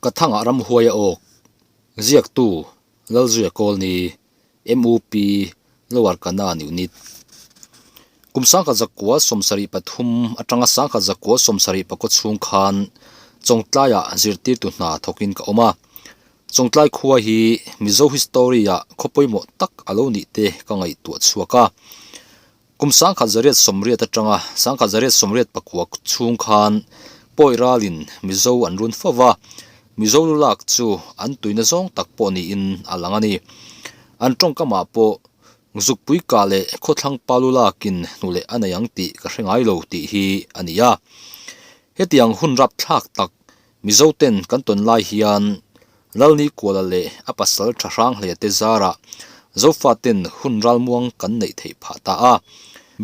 Ka thangah ramhuai a awk. Ziaktu, Lalzuia Kawlni, MUP, Lower Kanan Unit. Kum 1973 atanga 1974 chhung khan Chawngtlaiah zirtirtu hna thawkin ka awm a. Chawngtlai khua hi Mizo history-ah khaw pawimawh tak a lo nih te ka ngaihtuah chhuak a. Kum 1980 atanga 1989 chhung khan Pawi ralin Mizo an run fo va, Mizo lu lak chu an tuina zawng tak pawh niin a lang a ni. An tawngkamah pawh Zukpui kah leh khawthlang pa lu lakin hnu leh a nei ang tih ka hre ngai lo tih hi a ni a. Hetiang hun rapthlak tak Mizo ten kan tawn lai hian Lalni Kuala leh a pasal tha hrang hle te zarah Zofa ten hun ralmuang kan neih theih phah ta a.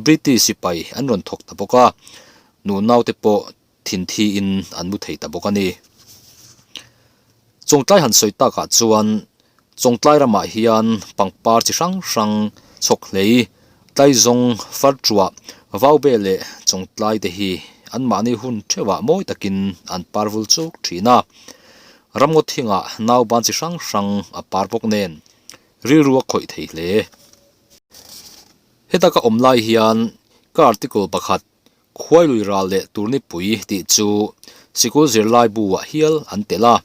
British sipai an rawn thawk ta bawk a, nunau te pawh thinthi in an mu thei ta bawk a ni. Chawngtlai han sawi takah chuan Chawngtlai ramah hian pangpar chi hrang hrang, chhawkhlei, tlaizawng, farṭuah, vaube leh chawngtlai te hi anmahni hun theuhah mawi takin an par vul chuk thin a. Ramngaw thingah nauban chi hrang hrang a par bawk nen rilru a khawih thei hle. Heta ka awm lai hian ka article pakhat Khuailui ral leh Turnipui tih chu sikul zirlai bu-ah hial an telh a,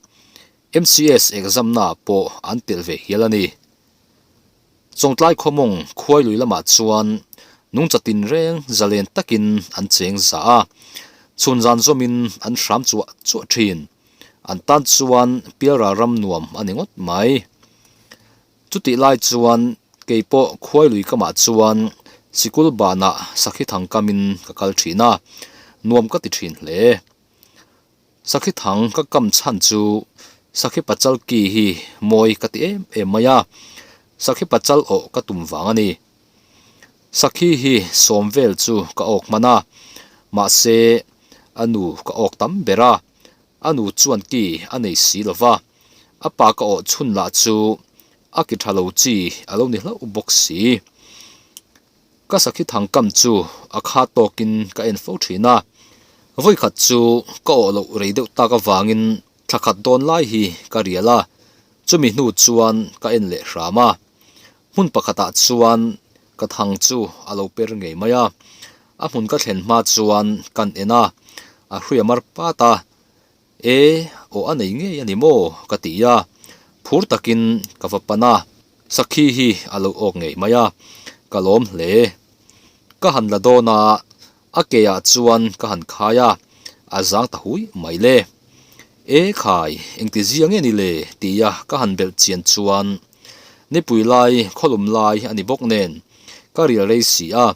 MCS exam naah pawh an telh ve hial a ni. Chawngtlai khawmawng Khuailui lamah chuan nungcha tinreng zalen takin an cheng za a, chhun zan zawmin an hram chuah chuah thin. An tan chuan pialral ram nuam a ni ngawt mai. Chutih lai chuan kei pawh Khuailui kamah chuan sikul banah sakhi thang kamin ka kal thin a, nuam ka ti thin hle. Sakhi thang ka kam chhan chu sakhi pachal ki hi mawi ka ti em em mai a, sakhi pachal awh ka tum vang a ni. Sakhi hi sawm vel chu ka awk hman a, mahse a nu ka awk tam ber a, a nu chuan ki a nei si lo va, a pa ka awh chhun lah chu a ki tha lo chi a lo ni hlauh bawk si. Ka sakhi thang kam chu a kha tawkin ka en fo thin a, vawikhat chu ka awh loh rei deuh tak avangin thla khat dawn lai hi ka rial a, chumi hnu chuan ka en leh hram a. Hmun pakhatah chuan ka thang chu a lo per ngei mai a, a hmun ka thlen hma chuan kan en a, a hruia mar pat a, E, aw a nei ngei a ni maw? ka ti a, phur takin ka va pan a, sakhi hi a lo awk ngei mai a, ka lawm hle. Ka han la dawn a, a ke ah chuan ka han khai a, a zang ta hui mai le. E khai, engti zia nge ni le? tia ka han belh chian chuan nipui lai khawlum lai a ni bawk nen ka rial rei si a,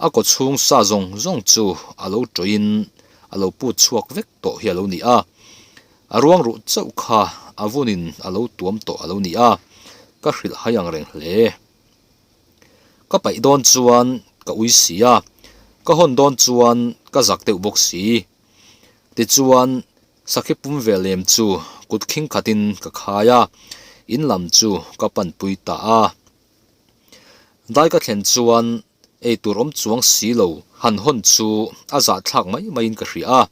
a kaw chhung sa zawng zawng chu a lo tawhin a lo put chhuak vek tawh hi a lo ni a, a ruang ruh chauh kha a vunin a lo tuam tawh a lo ni a, ka hrilh hai ang reng hle. Ka paih dawn chuan ka ui si a, ka hawn dawn chuan ka zak deuh bawk si. Tichuan, sakhi pum ve lem chu kut khing khatin ka khai a, in lam chu ka panpui ta a. Dai ka thlen chuan Ei tur awm chuang si lo han hawn chu a zahthlak mai maiin ka hria a.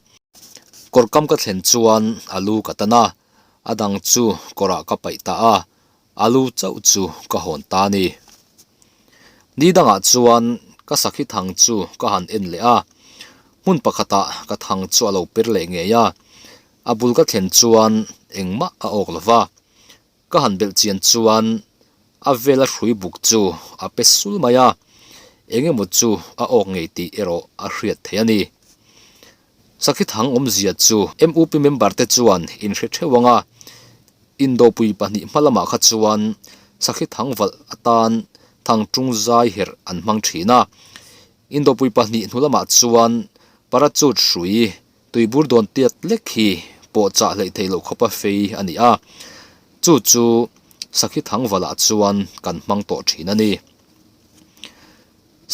Kawr kam ka thlen chuan a lu ka tan a, a dang chu kawrah ka paih ta a, a lu chauh chu ka hawn ta a ni. Ni dangah chuan ka sakhi thang chu ka han en leh a, hmun pakhatah ka thang chu a lo per leh ngei a, a bul ka thlen chuan engmah a awk lo va. Ka han belh chian chuan a vela hrui buk chu a pe sul mai a, eng emaw chu a awk ngei tih erawh a hriat theih a ni. Sakhi thang awmzia chu MUP member te chuan in hre theuh ang a, Indopui pahnih hma lamah kha chuan sakhi thang valh atan thang tung zai herh an hmang thin a, Indopui pahnih hnu lamah chuan parachute hrui Tuibur dawn tiat lek hi pawh chah hleih theih loh khawpa fei a ni a, chu chu Sakhi Thangvalah chuan kan hmang tawh thin a ni.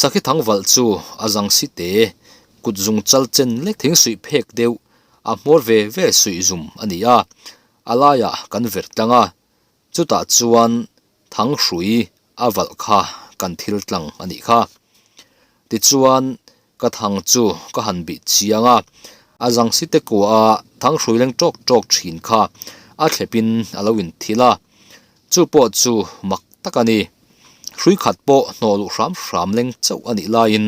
Sakhi Thangvalh chu a zang si te, kut zung chal chen lek thing suih phek deuh a hmawr ve ve suih zum a ni a, a laiah kan ver tlang a, chutah chuan thang hrui a valh kha kan thil tlang a nih kha. Tichuan Ka thang chu ka han bih chiang a, a zang si te kua a thang hrui leng tawk tawk thin kha. a thlepin a lo inthil a, chu pawh chu mak tak a ni. Hrui khat pawh hnawh luh hram hram leng chauh a nih laiin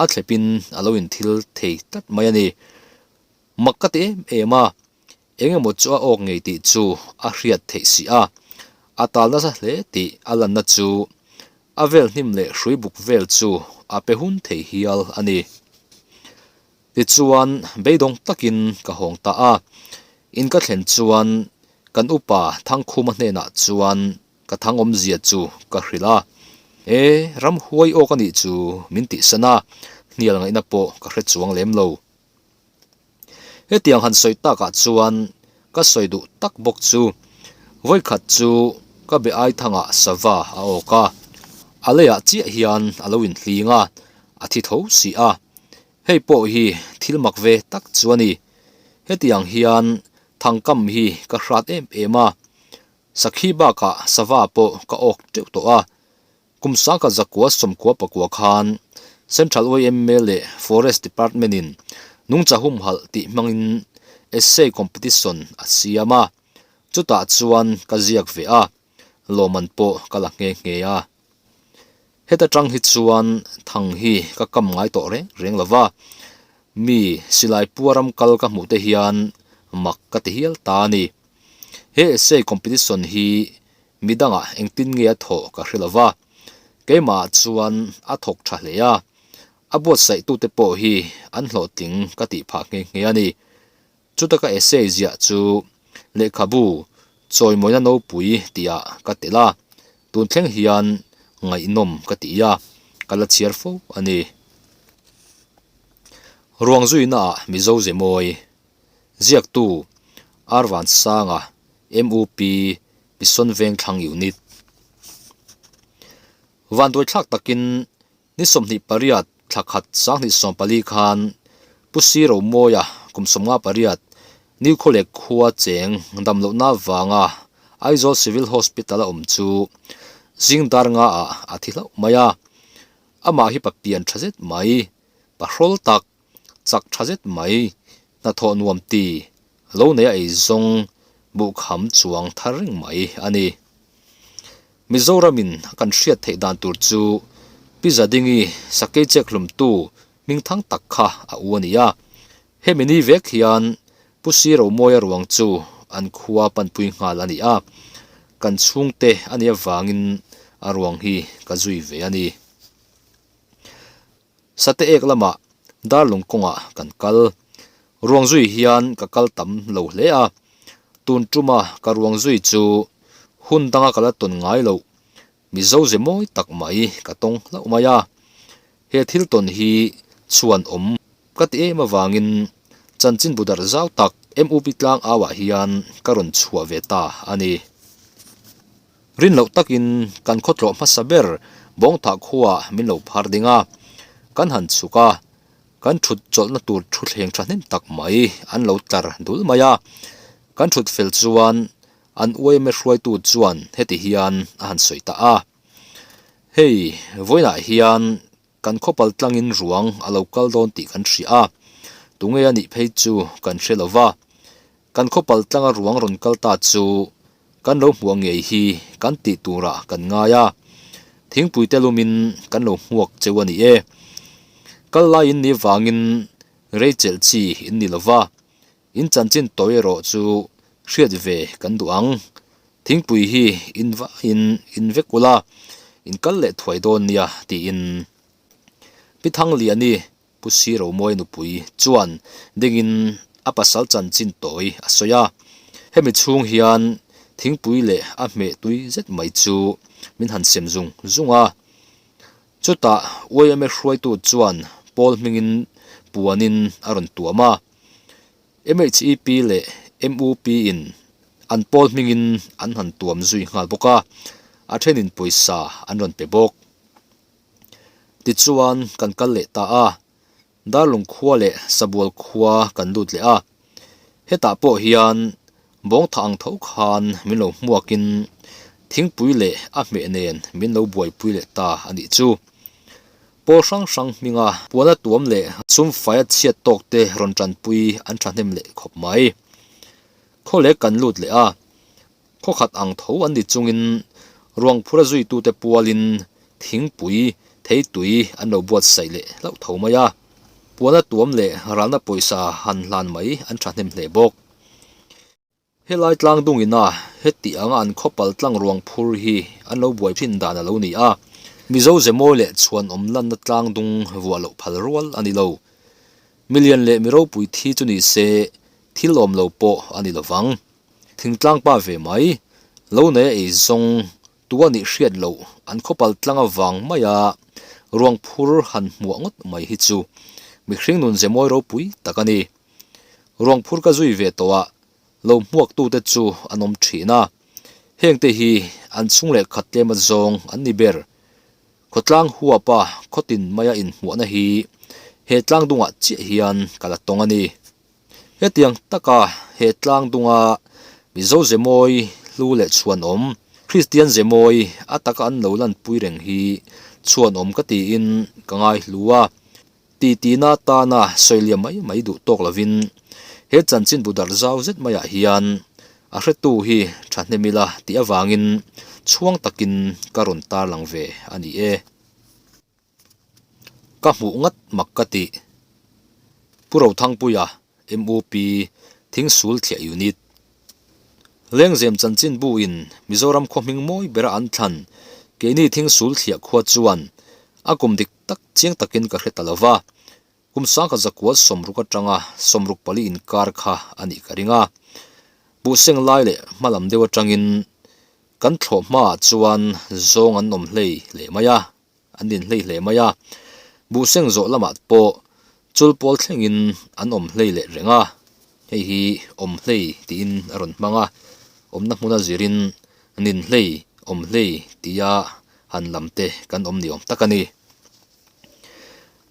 a thlepin a lo inthil thei tlat mai a ni. Mak ka ti em em a, eng emaw chu a awk ngei tih chu a hriat theih si a, a tal nasa hle tih a lanna chu a vel hnim leh hrui buk vel chu a pe hun thei hial a ni. Tichuan, beidawng takin ka hawng ta a, in ka thlen chuan kan upa Thangkhuma hnenah chuan ka thang awmzia chu ka hrilh a, E, ramhuai awk a nih chu min tihsan a, hnial ngaihna pawh ka hre chuang lem lo. Hetiang han sawi takah chuan ka sawi duh tak bawk chu vawikhat chu ka be aithangah sava a awk a, a leiah chiah hian a lo inhling a, a thi tho si a. Hei pawh hi thil mak ve tak chu a ni. Hetiang hian thangkam hi ka hrat em em a, sakhi bakah sava pawh ka awk teuh tawh a, Kum sangkhat zakua sawmkua pakua khan Central yma leh Forest Department in nungcha humhalh tih hmangin essay competition a siam a, chutah chuan ka ziak ve a, lawmman pawh ka la nghe nghe a. Heta tang hi chuan thang hi ka kam ngai tawh reng reng lo va, mi silai pua ram kal ka hmuh te hian mak ka ti hial ta a ni. He essay competition hi Mi dangah engtin nge a thawh ka hre lo va, keimahah chuan a thawk tha hle a, a buatsaihtute pawh hi an hlawhtling ka tih phah nghe nghe a ni. Chuta ka essay ziah chu lehkhabu chawimawina nopui tihah ka telh a, tun thleng hian ngaihnawm ka ti a, ka la chhiar fo a ni. Ruang zuinaah Mizo ze mawi ziaktu Arvansanga MUP Pison Vengthlang Unit. Vanduaithlak takin ni 28 thla khat 2014 khan Pu Si Romawia kum 58 New Khawlek khua cheng damlohna vanga Aizawl Civil Hospital a awm chu zing dar nga ah a thi hlauh mai a. Amah hi papian tha zet mai, pahrawl tak, chak tha zet mai, hnathawh nuam ti, lo nei a ei zawng buhkham chuang thar reng mai a ni. Mizoramin a kan hriat theih dan tur chu Pi Zadingi sakei chek hlumtu hmingthang tak kha a u a ni a. Hemi ni vek hian Pu Si Romawia ruang chu an khua panpui nghal a ni a, kan chhungte a nih avangin a ruang hi ka zui ve a ni. Sate ek lamah Darlung kawngah kan kal. Ruang zui hian ka kal tam lo hle a, tun tuma ka ruang zui chu hun danga ka la tawn ngai loh Mizo ze mawi tak mai ka tawng hlauh mai a. He thil tawn hi chhuan awm ka ti em avangin chanchin bu darh zau tak MUP tlang auah hian ka rawn chhuah ve ta a ni. Rin loh takin kan khawtlawh hmasa ber Bawngthah khuaah min lo phar ding a, kan han chhuk a, kan thut chawlhna tur thuthleng thahnem tak mai an lo tlar dul mai a. Kan thut fel chuan an yma hruaitu chuan heti hian a han sawi ta a, Hei, vawiinah hian Kan khawpal tlangin ruang a lo kal dawn tih kan hria a, tunge a nih phei chu kan hre lo va. Kan khawpal tlanga ruang rawn kal ta chu kan lo hmuah ngei hi kan tih turah kan ngai a, thingpui te lumin kan lo hmuak cheu a ni e. Kal laiin ni vangin rei chelh chi in ni lo va, In chanchin tawi erawh chu hriat ve kan duh ang. Thingpui hi in vaiin in vek ula, in kal leh thuai dawn nia tiin Pi Thangliani Pu Si Romawi nupui chuan dingin a pasal chanchin tawi a sawi a. Hemi chhung hian thingpui leh a hmeh tui zet mai chu min han sem zung zung a. Chutah yma hruaitu chuan Paul hmingin puanin a rawn tuam a. MHEP leh MUP in an pawl hmingin an han tuam zui nghal bawk a, a thenin pawisa an rawn pe bawk. Tichuan kan kal leh ta a, Darlung khua leh Sabual khua kan lut leh a, hetah pawh hian bawngtha ang tho khan min lo hmuakin thingpui leh a hmeh nen min lo buaipui leh ta a nih chu. Pawl hrang hrang hminga puana tuam leh sum faia chhiat tawk te rawn tanpui an thahnem leh khawp mai. Khawlek kan lut leh a, khaw khat ang tho an ni chungin ruang phura zuitute pualin thingpui theitui an lo buatsaih leh hlauh tho mai a, puana tuam leh ralna pawisa han hlan mai an thahnem hle bawk. Helai tlang dungina heti anga an khawpal tlang ruang phur hi an lo buai thin dan a lo ni a, Mizo ze mawi leh chhuanawm lanna tlang dung vuah loh phal rual a ni lo. Milian leh mi ropui thi chu ni se thil awm lo pawh a ni lovang. Thingtlang pa ve mai, lo nei a ei zawng tu a nih hriat loh an khawpal tlang avang maia ruang phur han hmuah ngawt mai hi chu mihring nun ze mawi ropui tak a ni. Ruang phur ka zui ve tawh a, lo hmuaktute chu an awm thin a. Hengte hi an chhung leh khat tlem a zawng an ni ber. Khawtlang huapa khawtin maia inhmuahna hi he tlang dungah chiah hian ka la tawng a ni. Hetiang taka he tlang dunga Mizo ze mawi hlu leh chhuanawm, Kristian ze mawi a taka an lo lanpui reng hi chhuanawm ka tiin ka ngai hlu a. Titina tana sawilia mai mai duh tawk lovin he chanchinbu darh zau zet maiah hian a hretu hi thahnem ila tih avangin chhuang takin ka rawn tarlang ve a ni e. Ka hmuh ngat mak ka tih. Pu Rothangpuia, MUP, Thingsul Thliah Unit. Lengzem chanchinbu in Mizoram khaw hming mawi bera an thlan keini Thingsul Thliah khua chuan a kum dik tak chiang takin ka hre ta lova, kum sangkhat zakual sawmruk atanga sawmruk pali inkar kha a nih ka ring a. Buhseng lai leh hmalam deuh atangin kan thlawh hmaah chuan zawng an awm hlei hle mai a. An din hlei hle mai a, buhseng zawh lamah pawh chul pawl thlengin an awm hlei leh reng a, hei hi awm hlei tiin a rawn hmang a, awmna hmuna zirin nin hlei, awm hlei tia han lam te kan awm ni awm tak a ni.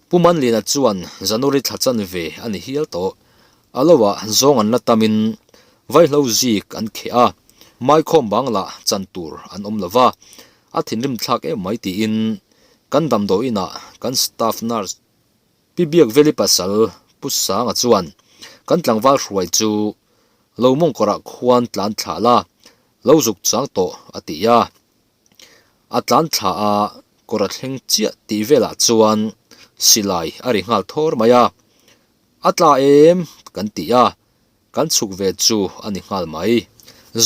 Pu Manliana chuan January thla chanve a ni hial tawh, a lohah zawng an la tamin vaihlo zik an kheh a, maikhawm bang lah chan tur an awm lo va, A thinrim thlak em mai tiin kan damdawi inah kan staff nurse Pi Biakveli pasal Pu Sanga chuan kan tlangval hruai chu lo mawngkawrah khuan tlan thla la, lo zuk chang tawh a ti a. A tlan thla a, kawr a thleng chiah tih velah chuan silai a ri nghal thawr mai a. A tla em? kan ti a. Kan chhuk ve chu a ni nghal mai.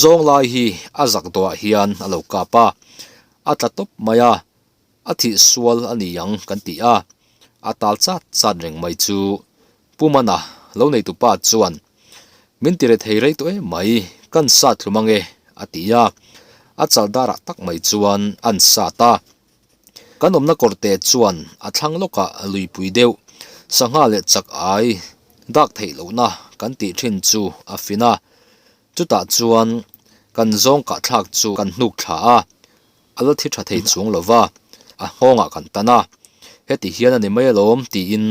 Zawng lai hi a zak dawhah hian a lo kap a, a tla tawp mai a, a thih sual a ni ang kan ti a, a tal chat chat reng mai chu Pu Mana lo neitupa chuan min ti rethei rei tawh em mai, kan sat hlum ange a ti a, a chal darah tak mai chuan an sat a. Kan awmna kawrte chuan a thlang lawkah luipui deuh, sangha leh chak ai dak theih lohna kan tih thin chu a fin a. Chutah chuan kan zawng kahthlak chu kan hnuk thla a, a la thi tha thei chuang lo va, a nghawngah kan tan a. Heti hian a ni mai alawm tiin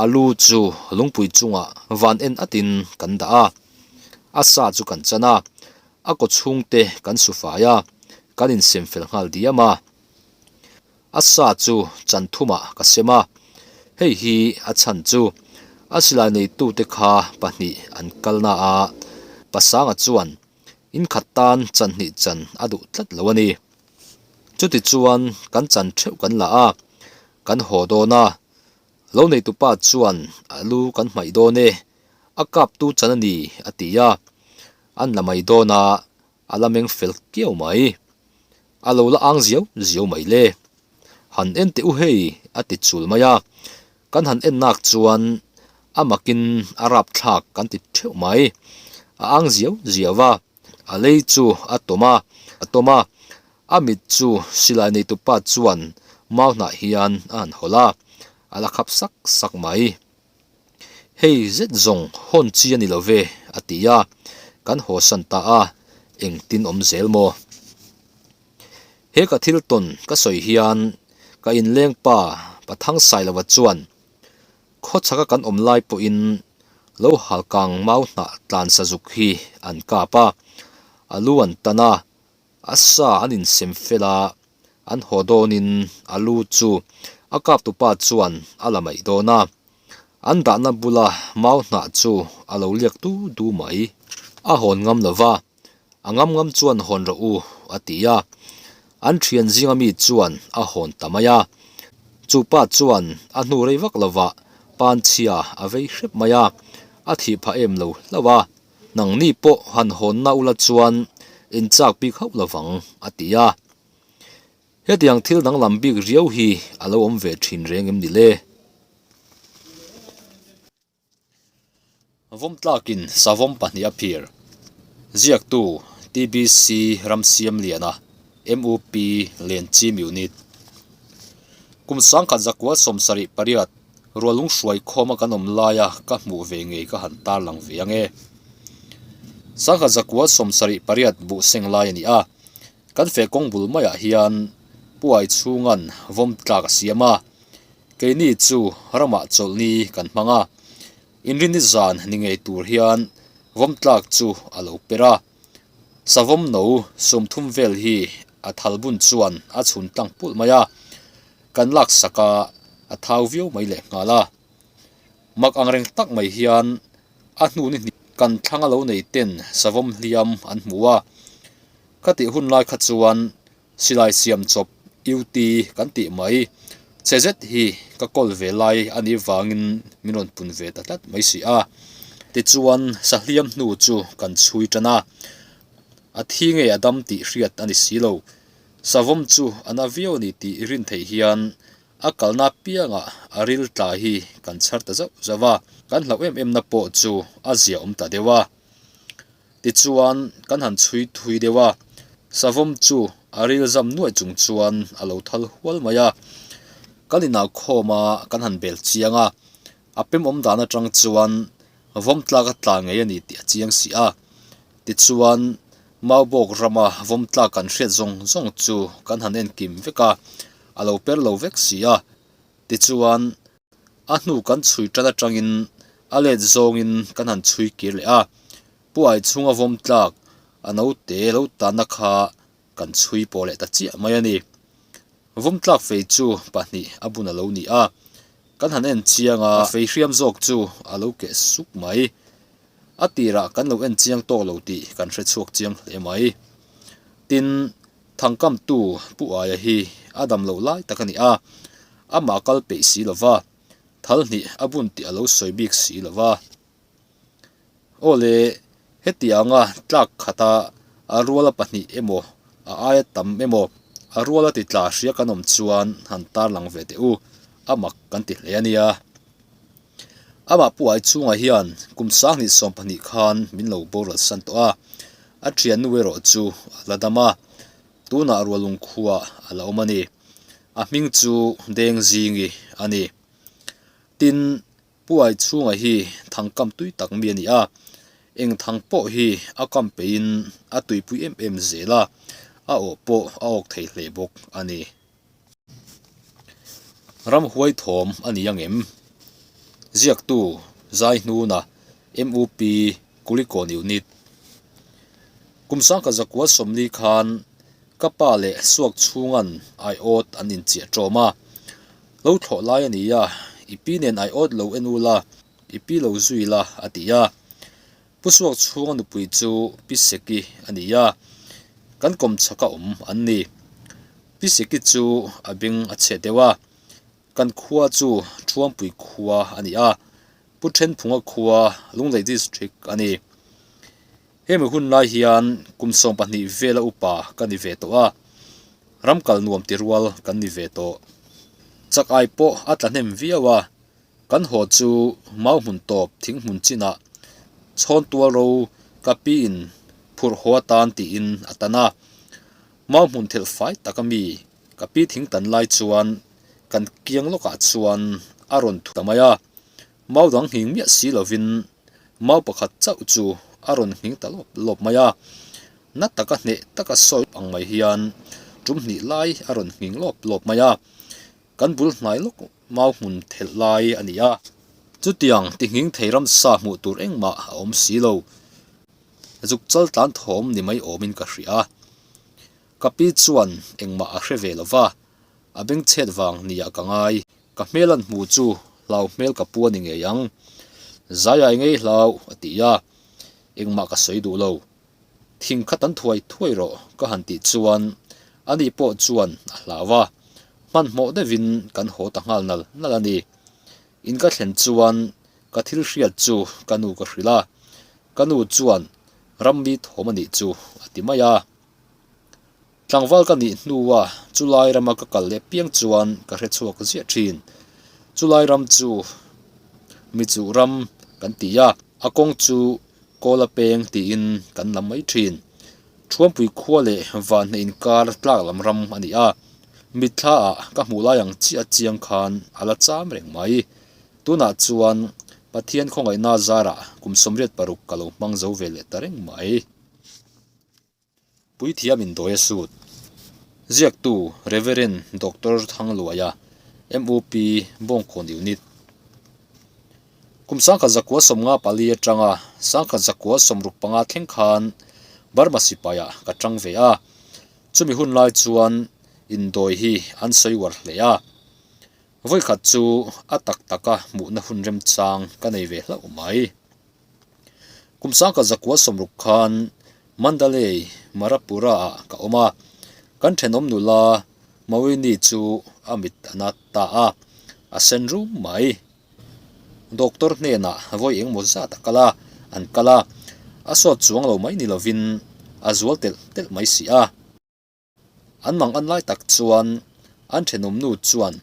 a lu chu lungpui chungah van en atin kan dah a, a sa chu kan chan a. A kaw chhungte kan su fai a, kan insem fel nghal diam a. A sa chu chan thumah ka sem a, hei hi a chhan chu a silai neitute kha pahnih an kalna a, Pasanga chuan inkhat tan chan hnih chan a duh tlat lo a ni. Chutichuan kan chan theuh kan la a, kan haw dawn a, lo neitupa chuan a lu kan hmaih dawn e, a kaptu chan a ni a ti a. An la mai dawn a, a la meng fel kiau mai. A lo la ang ziau ziau mai le. Han en teh u hei a ti chul mai a, kan han en nak chuan a makin a rap thlak kan ti theuh mai. A ang ziau ziau a, a lei chu a tawm a, a tawm a, a mit chu silai neitupa chuan mau hnah hian a han hawlh a, a la khap sak sak mai. Hei zet zawng hawn chi a ni lo ve, a ti a, kan hawsan ta a, engtin awm zel maw? He ka thil tawn ka sawi hian ka inleng pa Pathang Sailova chuan khawchhaka kan awm lai pawhin lo halkang mau hnah tlan sazuk hi an kap a, a lu an tan a, A sa an insem fel a, an haw dawnin a lu chu a kaptupa chuan a la mai dawn a. An dahna bula mau hnah chu a lo liak du du mai. A hawn ngam lo va, A ngam ngam chuan hawn rawh u, a ti a. An thian zinga mi chuan a hawn ta mai a. Chu pa chuan a hnu rei vak lovah panchhia a vei hrep mai a, a thih phah em lo hlauh a. Nangni pawh han hawnna ula chuan in chak bik hauh lovang, a ti a. Hetiang thil danglam bik riau hi a lo awm ve thin reng em ni le? Vawmtlakin savawm pahnih a phir. Ziaktu, TBC Ramsiamliana, MUP Lenchim Unit. Kum sangkhat zakua 78 rualung hruai khawma kan awm laia ka hmuh ve ngei ka han tarlang ve ang e. Sangkhat zakua 78 buh seng lai a ni a, kan feh kawng bul maiah hian Puai chhunga'n vawmtlak a siam a. Keini chu ramah chawlhni kan hmang a, inrinni zan ni ngei tur hian vawmtlak chu a lo per a. Savawm no 30 vel hi a thal bun chuan a chhun tlang pulh mai a, kan laksak a, a thau viau mai leh nghal a. Mak ang reng tak mai hian a hnu ni hnih kan thlang a lo nei ten savawm hliam an hmu a, khatih hun lai kha chuan Silai siam chawp UT kan tih mai. Che zet hi ka kawl ve lai a nih vangin min rawn pun ve ta tlat mai si a. Tichuan sahliam hnu chu kan chhui tan a, a thi nge a dam tih hriat a ni si lo. Savawm chu a na viau a ni tih rin theih hian a kalna apiangah a ril tla hi kan chhar ta zauh zauh a, kan hlauh em em na pawh chu a zia awm ta deuh a. Tichuan, kan han chhui thui deuh a, savawm chu a ril zam nuaih chung chuan a lo thal hual mai a. Kan inah khawm a, kan han bel chiang a, a pem awm dan atang chuan vawm tlak a tla ngei a ni tih a chiang si a. Tichuan, Maubawk rama vawm tlak kan hriat zawng zawng chu kan han en kim vek a, a lo per lo vek si a. Tichuan, A hnu kan chhui tan atangin a let zawngin kan han chhui kir leh a, puai chhunga vawm tlak a naute lo tanna kha kan chhui pawh leh ta chiah mai a ni. Vawm tlak fei chu pahnih a bun a lo ni a, kan han en chiang a, a fei hriam zawk chu a lo keh suk mai. A tirah kan lo en chiang tawk lo tih kan hre chhuak chiang hle mai. Tin, Thangkamtu Pu Aia hi a dam loh lai tak a ni a, amah kal peih si lo va, thal hnih a bun tih a lo sawi bik si lo va. Aw le, hetianga tlak khata a ruala pahnih emaw, a aia tam emaw, a ruala ti tla hria kan awm chuan han tarlang ve teh u, a mak kan ti hle a nia. Amah Pu Ai chhungah hian kum 2012 khan min lo boral san tawh a, a thiannu erawh chu a la dam a, tunah Rualung khua a la awm a ni. A hming chu Dengzingi a ni. Tin, Pu Ai chhungah hi thang kam tui tak mi a ni a, eng thang pawh hi a kam peihin a tuipui em em zel a, a awh pawh a awk thei hle bawk a ni. Ramhuai thawm a ni ang em? Ziaktu, Zaihnuna, MUP, Kulikawn Unit. Kum sangkhat zakua 40 khan ka pa leh Suak chhunga'n aiawt an inchiah ṭawm a. Lo thlawh lai a ni a, i pi nen aiawt lo en ula, i pi lo zui la, a ti a. Pu Suak chhunga nupui chu Pi Seki a ni a, kan kawmchhaka awm an ni. Pi Seki chu a beng a chhe deuh a, kan khua chu Thuampui khua a ni a, Pu Thenphunga khua Lunglei District a ni. Hemi hun lai hian kum 12 vela upa ka ni ve tawh a, ram kal nuam ti rual kan ni ve tawh. Chak ai pawh a tla hnem viau a, Kan haw chu mau hmun tawp thing hmun chinah chhawn tual ro ka pi in phurh haw atan tiin a tan a. Mau hmun thelh fai tak a mi ka pi thing tan lai chuan kan kiang lawkah chuan a rawn thu ta mai a. Mau dang nghing miah si lovin mau pakhat chauh chu a rawn nghing ta lawp lawp mai a. Na taka hneh taka sawi ang mai hian tum hnih lai a rawn nghing lawp lawp mai a. Kan bul hnai lawk mau hmun thelh lai a ni a. Chutiang ti nghing thei ramsa hmuh tur engmah a awm si lo. Zuk chal tlan thawm ni mai awmin ka hria. Ka pi chuan engmah a hre ve lo va, a bengchhet vang nia ka ngai. Ka hmel an hmu chu hlau hmel ka pu a ni ngei ang. Zaiai ngei hlau, a ti a. Engmah ka sawi duh lo. Thing kha tan thuai thuai rawh ka han tih chuan ani pawh chuan a hlau a, hmanhmawh deuhin kan haw ta nghal nal nal a ni. In ka thlen chuan ka thil hriat chu ka nu ka hrilh a, ka nu chuan rammi thawm a nih chu a ti mai a. Tlangval ka nih hnua chulai rama ka kal leh piang chuan ka hre chhuak ziah thin. Chulai ram chu Michuh ram kan ti a, a kawng chu Kawla peng tiin kan lam mai thin. Thuampui khua leh Vanhne inkar tlak lam ram a ni a, mitthla ah ka hmuh lai ang chiah chiang khan a la cham reng mai. Tunah chuan Pathian khawngaihna zarah kum 86 ka lo hmang zo ve leh ta reng mai. Puithiam indawi a sut. Ziaktu Rev. Doctor Thangluaia, MUP, Bawngkawn Unit. Kum 1954 atanga 1965 thleng khan Burma sipaiah ka tang ve a, chumi hun lai chuan indawi hi an sawi uar hle a. Vawikhat chu a tak taka hmuhna hun remchang ka nei ve hlauh mai. Kum 1960 khan Mandalay, Marapura-ah ka awm a, kan thenawm nula Mawini chu a mit a na ta a, a sen rum mai. Doctor hnenah vawi engmaw zat a kal a, an kal a, a sawt chuang lo mai ni lovin a zual telh telh mai si a. An mang an lai tak chuan an thenawm nu chuan,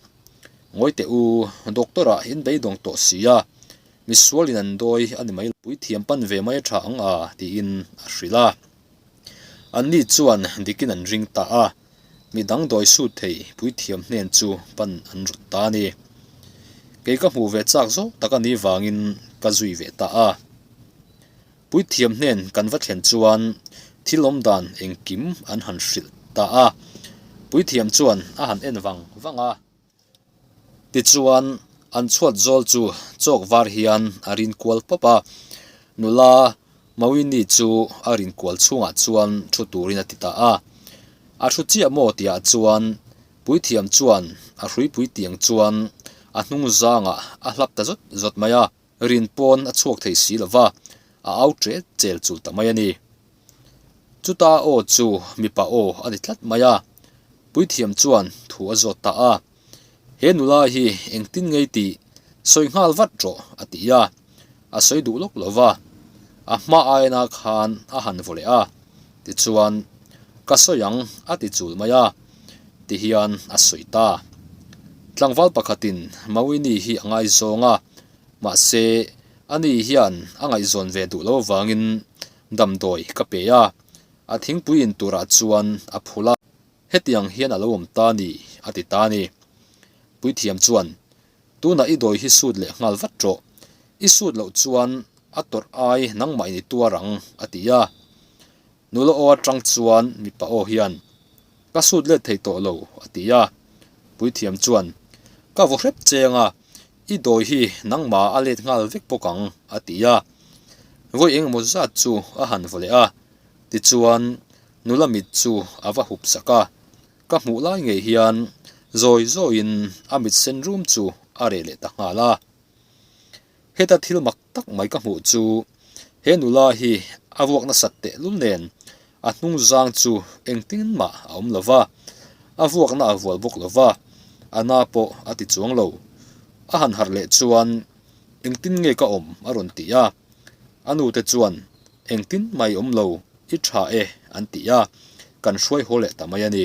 Ngawi teh u, doctor ah in beidawng tawh si a, misual in an dawi a ni mai lo, puithiam pan ve mai a tha ang a, tiin a hrilh a. An ni chuan dikin an ring ta a, midang dawi sut thei puithiam hnen chu pan an rawt ta a ni. Kei ka hmuh ve chak zawk tak a nih vangin ka zui ve ta a. Puithiam hnen kan va thlen chuan thil awm dan engkim an han hrilh ta a, puithiam chuan a han en vang vang a. Tichuan an chhuat zawl chu chawk var hian a rin kual pawp a, nula Mawini chu a rin kual chhungah chuan thu turin a ti ta a. A thu chiah maw tihah chuan puithiam chuan a hruipui tiang chuan a hnung zangah a hlap ta zawt zawt mai a. Rin pawn a chhuak thei si lo va, a au ṭe chel chul ta mai a ni. Chuta aw chu mipa aw a ni tlat mai a, puithiam chuan thu a zawt ta a, He nula hi engtin ngei tih sawi nghal vat rawh a ti a, a sawi duh lawk lo va, a hma aina khan a han vaw leh a, tichuan ka sawi ang a ti chul mai a, tihian a sawi ta. Tlangval pakhatin Mawini hi a ngaizawng a, mahse ani hian a ngaihzawn ve duh lo avangin damdawi ka pe a, a thingpui in turah chuan a phul a. Hetiang hian a lo awm ta ni, a ti ta a ni. Puithiam chuan, Tunah i dawi hi sut leh nghal vat rawh. I sut loh chuan a tawrh ai nangmah in i tuar ang, a ti a. Nula aw atang chuan mipa aw hian, Ka sut let thei tawh lo, a ti a. Puithiam chuan, Ka vaw hrep cheng a, i dawi hi nangmah a let nghal vek bawk ang, a ti a. Vawi engemaw zat chu a han vaw leh a, tichuan nula mit chu a va hup sak a. Ka hmuh lai ngei hian zawi zawiin a mit sen rum chu a reh leh ta nghal a. Heta thil mak tak mai ka hmuh chu he nula hi a vuak nasat tehlul nen a hnung zang chu engtin mah a awm lo va, a vuakna a vual bawk lo va, a na pawh a ti chuang lo. A han harh leh chuan engtin nge ka awm a rawn ti a, a nute chuan engtin mai awm lo i tha e an ti a, kan hruai haw leh ta mai a ni.